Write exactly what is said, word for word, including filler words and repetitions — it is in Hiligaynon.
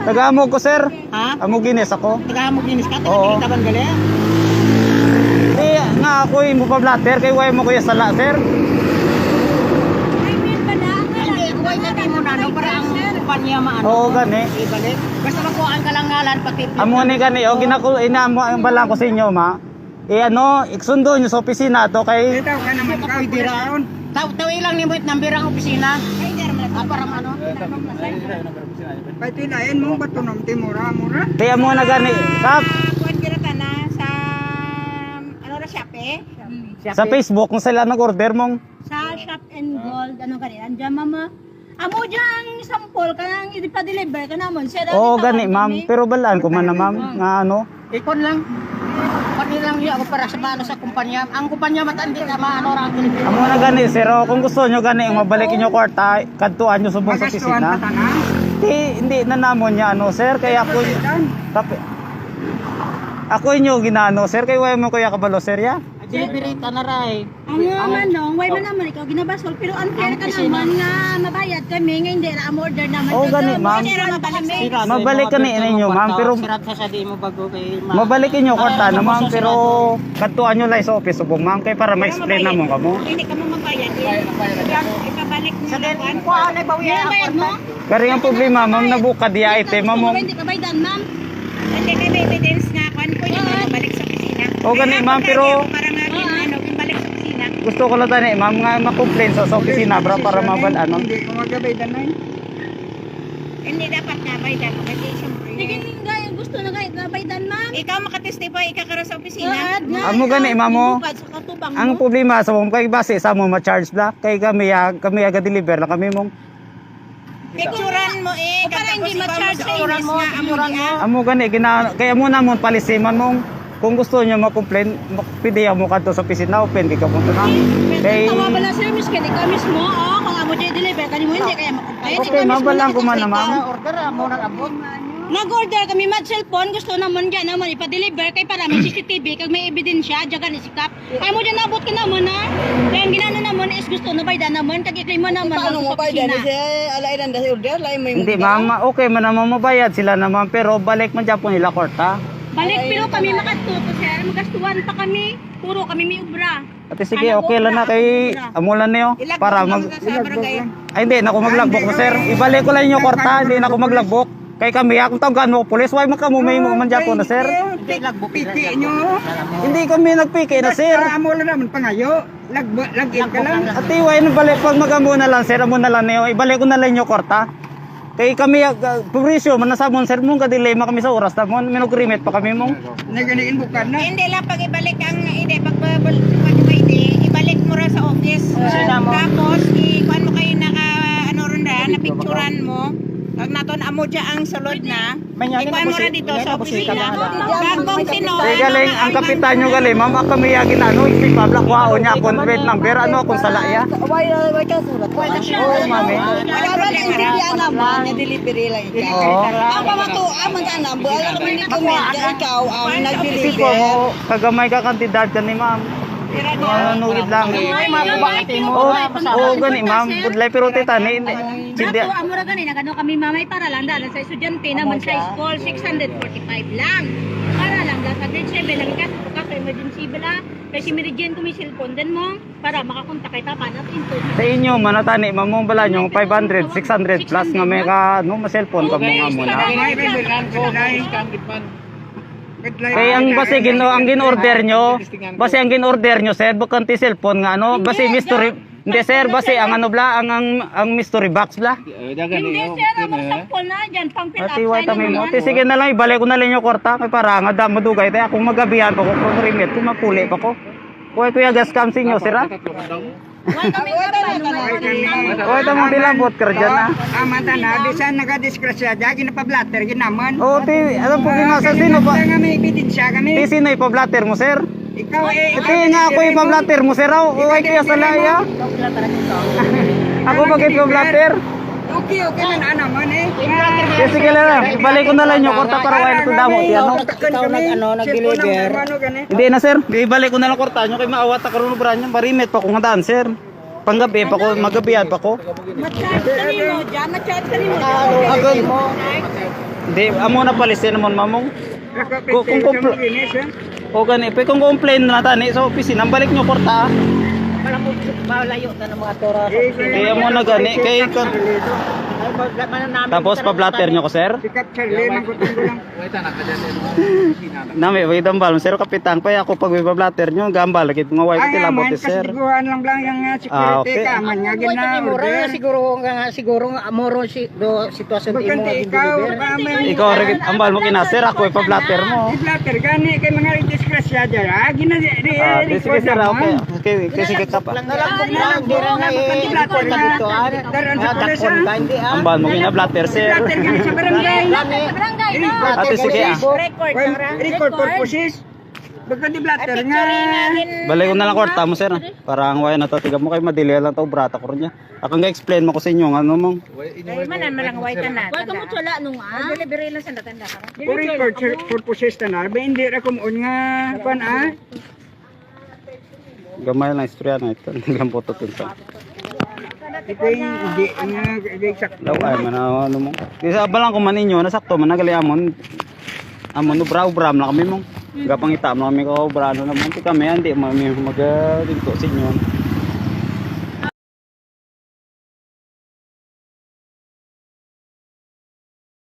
Taga-Amog ko, sir. Ha? Amogueños ako. Taga-Amogueños ka? Oo. Taga-Tinitabang gali? Di, nga ako imo pa-blotter, kay why mo kuya sala, sir? Hindi, why na mo na, no? Para ang kumpanya maano. Oo, gani. Ibalik. Basta makuha ang kalangalan, pati. Amo ni gani, o, ginako, ina mo ang balang ko sa inyo, ma. Eh, ano, iksundo nyo sa opisina to kay Ikaw ka naman ka, Pwede ra. Taw, taw ilang ni mo it number ang opisina. Ah, para ano? Pati lain mo, ba't ito naman timura-mura? Kaya mo na gani, Kap? Sa kuwan, kira ka na sa, ano na, Shopee? Sa Facebook, kung sila nag-order mong Sa Shop and Gold, ano gani? Andiyan, mama. Amo dyan ang sample, kanang ipa-deliver ka namon. Siya Oo, gani, ma'am. Pero balaan ko man na, ma'am, nga ano. Ikon lang. Pati lang niya ako para sa mano sa kumpanya. Ang kumpanya matan di na maano ra ang Pilipino. Amo na gani, sir. O, kung gusto nyo gani, mabalik inyo kwarta, kadtuan nyo subong sa Magastuhan opisina. pa tanan. Di, hindi na namon niya, ano, sir. Kaya ako, Magastuhan. tapi, ako inyo ginano, sir. Kaya wala mo kuya kabalo, sir, ya? Delivery ta na ray. Ang mga manong, way man naman ikaw ginabasol, pero unfair ka naman nga mabayad kami nga hindi na ang order naman. Oh, gani, ma'am. Mabalik kami ninyo, ma'am, pero Sirat sa sa di mo bago kay ma- mabalik inyo kwarta na, ma'am, pero kadtuan nyo lang sa office subong, ma'am, kay para ma-explain na mo kamo. Hindi ka mo mabayad, eh. Ipabalik mo Sa na din, kuwan. kuha na ba Yan ang bayad mo? Kari ang problema, ma'am, nabukad ya item, ma'am. Hindi ka baydan, ma'am. Kasi may evidence nga, kuwan ko yung Oo. ano, balik sa opisina. O, gani, Kailangan ma'am, ko pero tayo para nga, Ah. ano, yung balik sa opisina. Gusto ko lang tani, ma'am, nga ma-complain sa, sa opisina, bro, para mabal-an, ma'am. Hindi ko magabay danay. Hindi dapat nga baydan mo kasi siyempre. Sige, nga, gusto na kayo, baydan, ma'am. Ikaw makatestify, ikaw karon sa opisina. Oo, nga, Amo gani, ikaw, ma'am, mo. bukad sa katubang Ang mo. problema sa mong kay base sa mo ma-charge bla, kay kami, ah, kami aga-deliver lang kami mong Picturan mo eh, O, para hindi kagapos ikaw ma-charge sa eh, oras mismo, nga amo picturan mo. diha. Amo gani gina kay amo namon policy man mong kung gusto niyo ma-complain, ma- pwede mo kadto sa opisina, open kay kapunta na. Kay Tawa bala sir, miskin ikaw mismo, oh, kung amo dyan deliver, kani mo hindi kaya ma-complain. Okay, Ikaw mismo mabalang ko man nakita naman. sa Order mo nag-abot. Nag-order kami mad cellphone, gusto namon dyan namon ipa-deliver kay para may C C T V kag may ebidensya, dyan gani si Kap. Ay mo dyan nabot ka naman, ha? Kaya ang ginano naman is gusto na baydan naman, kag i-claim mo naman Paano ang mo bayad opisina. Yan? Siya, alay lang dahil order, alay mo yung Hindi, order. ma'am. Okay man naman mabayad sila naman, pero balik man dyan po nila kwarta. Balik, Ay, pero kami ay. makadto to, sir. Magastuhan pa kami. Puro kami may obra. Ate, sige, Ano okay lang na obra? kay Obra. amo lang niyo Ilagbo para lang mag sa, sa barangay. Ay, hindi na ako maglagbo ko, sir. Ibalik ko lang inyo kwarta, hindi na ako maglagbo. Kay kami, akong tawgan mo, pulis, why magkamo may mo man dyan po na, sir? Hindi, lagbo, Piki nyo. Hindi kami nagpiki na, sir. Amo lang naman pangayo. Lagbo, lagin ka lang. Ate, why nang balik pag mag-amo na lang, sir? Amo na lang niyo. Ibalik ko na lang inyo kwarta. Kay kami, ah, purisyo man na sa amon, sir, mong kadilema kami sa oras ta mon, minugrimit pa kami mong. Nagaliin bukar na. Hindi lang pag ibalik ang, hindi, pag, pag, pag pwede, ibalik mo ra sa office. Sino mo? Tapos, i-kuan mo kayo naka, ano ron ra, napicturan mo. Pag naton amo dya ang sulod na, May nga, ikuan mo ano, ra dito may sa ano, opisina. Kagong sino, Kaya galing, ang kapitan nyo galing, ma'am, ako may agin, ano, si Pablo, kuhaon niya akong plate number, ano, akong salaya. Why, why ka surat? Oo, mami. Wala ba na yung bigyan naman, yung delivery lang ikaw? Oo. Ang pamatuan man sana, wala kami ni Kumin, kaya ikaw ang Isip ko nag-deliver. mo, kagamay ka kantidad ka ni ma'am. Ano, wait lang. Ay, mababa ate mo. Oo, oo, gani, ma'am. Budlay, pero tita, ni, ni, Ako, amo ra gani, nagano kami, mamay, para lang, dahil sa estudyante naman sa school, six hundred forty-five lang. Para lang, dahil sa grade seven, ang ikaso, kaso emergency bala, kay si Mary Jane ko may cellphone din mo. Para makakontak kay Papa, natin to. Sa inyo, manatani, mamong bala nyo, five hundred, six hundred plus nga may ka, no, ma-cellphone ka mo nga mo na. May may bilang ko, may standard man. Kay ang basi gin-, ang gin-order nyo, basi ang gin-order nyo, sir, bukang ti cellphone nga, ano, basi Hindi, mystery, hindi. hindi, sir, basi ang ano bla, ang, ang, ang mystery box bla. Eh, dagan Hindi, niyo, sir, ang okay na. magsampol na dyan, pang fill up Ate, wait a sign minute. naman. Ate, sige na lang, ibalik ko na lang yung kwarta, kay para nga da-, madugay, tayo akong magabihan pa ko, kung remit, kung mapuli pa ko. Kuya, kuya, gas cam sa inyo, sir, ha? Wala kami nga ba? Wala kami. Kuya, ito mong dilabot, kardyan, ha? Ang mata na, bisan nagadisgrasya, dyan, ginapablatter, ginaman. Oo, ti, alam ko, gina-, sa sino pa? Nga may ebidensya kami. Ti, sino ipa-blatter mo, sir? Ikaw, eh, Ito ikaw, nga ako eh, ipa-blatter mo, sir, ha? O, ay, kuya, sa laya. Ako, bakit ipa-blatter? Okay, okay man, ano man eh. Sige, sige lang. Ibalik ko na lang yung kwarta para wala na damo, ti, ano? Ikaw nag-, ano, nag-deliver. Hindi na, sir. Ibalik ko na lang kwarta nyo kay maawat ako rin, obra nyo. Marimit pa ko nga daan, sir. Panggabi pa ko, magabihan pa ko. Ma-charge ka nimo, dyan, ma-charge ka nimo, dyan. Agon. Di, amo na palisin mo, mamong. Kung, kung kompl- O gani, pe, kung complain na tani, so, pisi nang balik nyo kwarta. Wala po, malayo na ng mga toro. Eh, kaya mo na gani, kay ka- Ay, mag-, man-, namin Tapos, talaga pa-blotter kami. Nyo ko, sir? Sikat, sir, limang ko lang. Nami, wait, ang balon, sir, kapitang, pa ako pag may pa-blotter nyo, gambal, lagi nga, wait, Ay, tilabot, man, sir. Kasiguhan lang lang yung, uh, security Ah, okay. Ka, man, nga Wait, gina-order. Siguro nga, siguro nga, moro si, do, sitwasyon Baganti mo, ikaw, deliver. Ikaw, Rick, ang balon mo kina, sir, ako, ipa-blotter mo. I-blotter, gani, kay mga disgrasya dyan, ah, gina-, re-, Ah, record disgrasya, na okay. Mo. Okay, okay, sige ka pa. Lang, lang, lang, lang, lang, lang, lang, lang, Daran sa pulis, ah. Ang balon mo gina-blotter, sir. Blotter gani sa barangay. Barangay, no? Ate, sige, ah. Record, Well, record purposes. Baga di blotter nga. Balik ko na lang kwarta mo, sir. Para ang waya na to, tiga mo kay madili lang to, brata ko rin niya. Akong ga-explain mo ko sa inyo, nga ano, mong. Ay, manan, manan, way ka na. Way ka mo tsala nung, ah? Delivery lang sa natanda ka. Record purposes na na. Ba, hindi ra kumuon nga, kwan, ah? Gamay lang istorya na ito. Naglamputot yun sa. Ito yung hindi, ano, hindi sakto. Daw ay, man, ano, ano mo. Di sa balang ko man inyo, nasakto man, nagali amon. Amon, obra-obra man kami mo. Gapangita mo kami ko, obra, ano naman. Di kami, hindi mo kami mag-, ah, dito sa inyo.